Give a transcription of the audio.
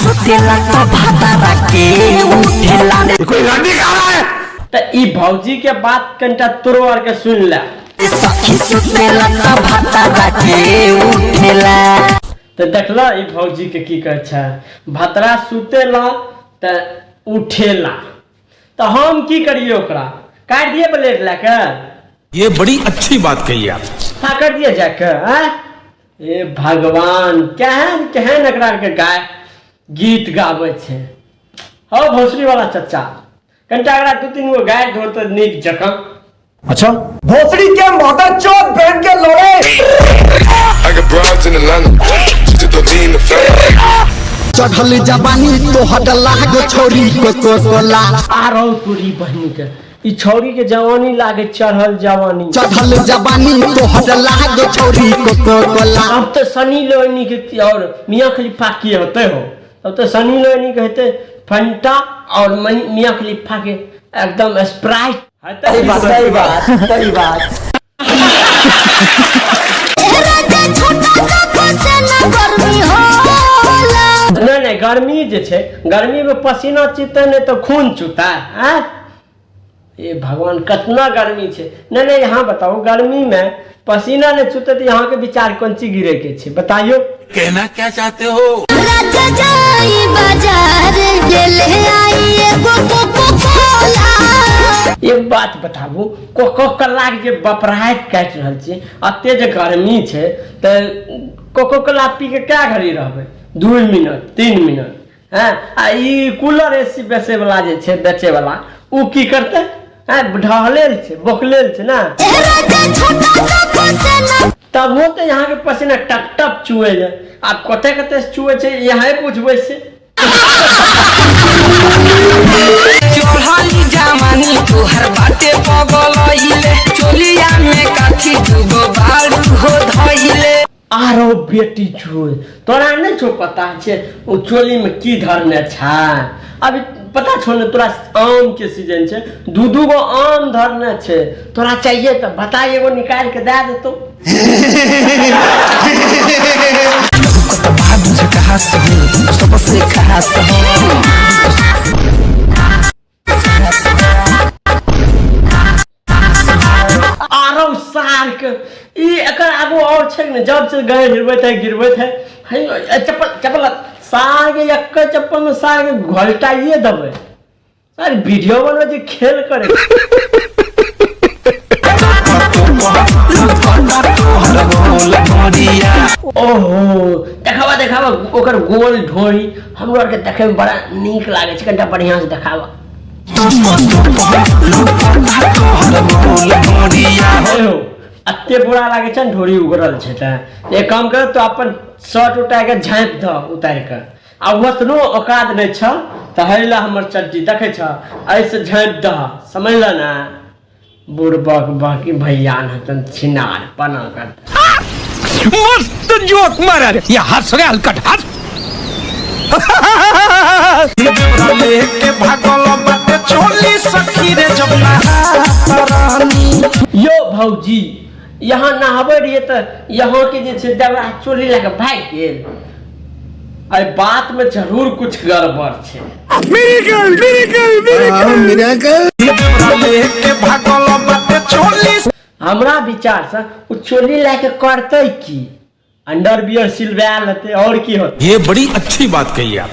सुतेला त भातारा के उठेला रे। कोई रंडी खा रहा है। तऽ ई भौजी के बात कनिटा तोरो आर के सुन ले। सखी सुतेला त भातारा के उठेला। तऽ देखल ई भौजी के की कहै छै, भतरा सुतेला तऽ उठेला। तऽ हम की करिए, ओकरा काटि दिए ब्लेड लए के? ये बड़ी अच्छी बात कही आप। कर दिए जाके आँय? ए भगवान, केहन केहन एकरा के गाय गीत गाबै छै। हौ भोसड़ी वाला चचा, कनिटा एकरा दू तीन गो गाय धो तऽ नीक जकाँ। अच्छा भोसड़ी के मदर चौथ बहन के लोड़े। I got broads in Atlanta. She took the lean, the family. चढ़ल जवानी तोहर लाग छोरी कोको कोला। आ रहो तोरी बहिन के, ई छौरी के जवानी लागे चढ़ल जवानी। चढ़ल जवानी तोहर लाग छोरी कोको कोला। अब तऽ सनी लियोनी के और मियाँ खलीफा की होते हो, अब तऽ सनी लियोनी के हेतै फंटा और मियाँ खलीफा के एकदम स्प्राइट हेतै। सही बात, सही बात, सही बात। नहि नहि, गर्मी जे छै, गर्मी में पसीना चुतै नहि तऽ खून चुतै। आँय ए भगवान, कतना गर्मी छै। नहि नहि, यहाँ बताउ, गर्मी में पसीना नहि चुतै तऽ यहाँ के विचार कोन चीज गिरे के छै, बताइयो। कहना क्या चाहते हो? एक बात बताबू, कोको कोला के जे बपराइत काटि रहल छी, एते जे गर्मी छै तऽ कोको कोला पी के कए घड़ी रहबै? 2 मिनट, 3 मिनट। हँ, आ ई कूलर एसी बेचैवला जे छै, बेचैवला ओ की करतै? हँ, ढहलेल छै, बोकलेल छै ने। तबो तऽ यहाँके पसीना टप टप चुए छै। आब कते कते चुए छै, यहाँ बुझबै से। चढ़ली जवानी तोहर बाटे पगलइले, चोलिया में काथी दुगो बारू हो धइले। आरो बेटी छो, तोरा नहि छौ पता छै ओ चोली में की धरने छै? अभी पता छौ ने तोरा, आम के सीजन छै, दू दू गो आम धरने छै। तोरा चाहिए तऽ बता, एगो निकाल के दए देतौ। झकास हो, सबसे खास हो। आरो सार के ई एकर आगू और छै ने, जब से गए गिरबैत है, गिरबैत है। है चप्पल चप्पल सार के, एक चप्पल में सार के घोलटाइए देबै। अरे वीडियो बनबै छै, खेल करे। ओहो, देखावा देखावा ओकर गोल ढोरी। हमरो आरके देखै में बड़ा नीक लागै छै। कनिटा बढ़िया से देखावा। हे हो, एते बुरा लागै छै ने, ढोरी उगरल छै। तऽ एक काम कर तो, अपन शर्ट उतारि के झाँपि दह उतारि के, आ ओतनो औकात नहि छ तऽ है ला हमर चड्डी देखै छ, एहिसँ झाँपि दह, समझल ने? बुड़बक बाकी भैया हतन छिनार पना कर। मस्त जोक मारा रे, ये हंस रे हलकट हंस। लेके भागल बाटे चोली सखी रे जब नहात। यो भौजी, यहाँ नहाबै रहियै तऽ यहाँ के जे छै देवरा चोली लए कऽ भागि गेल। एहि बात में जरूर कुछ गड़बड़ छै। लेके भागल बाटे चोली। हमरा विचार से ओ चोली लए कऽ करतै की? अंडरवियर सिलवायल हेतै, और की होतै? ये बड़ी अच्छी बात कही आप।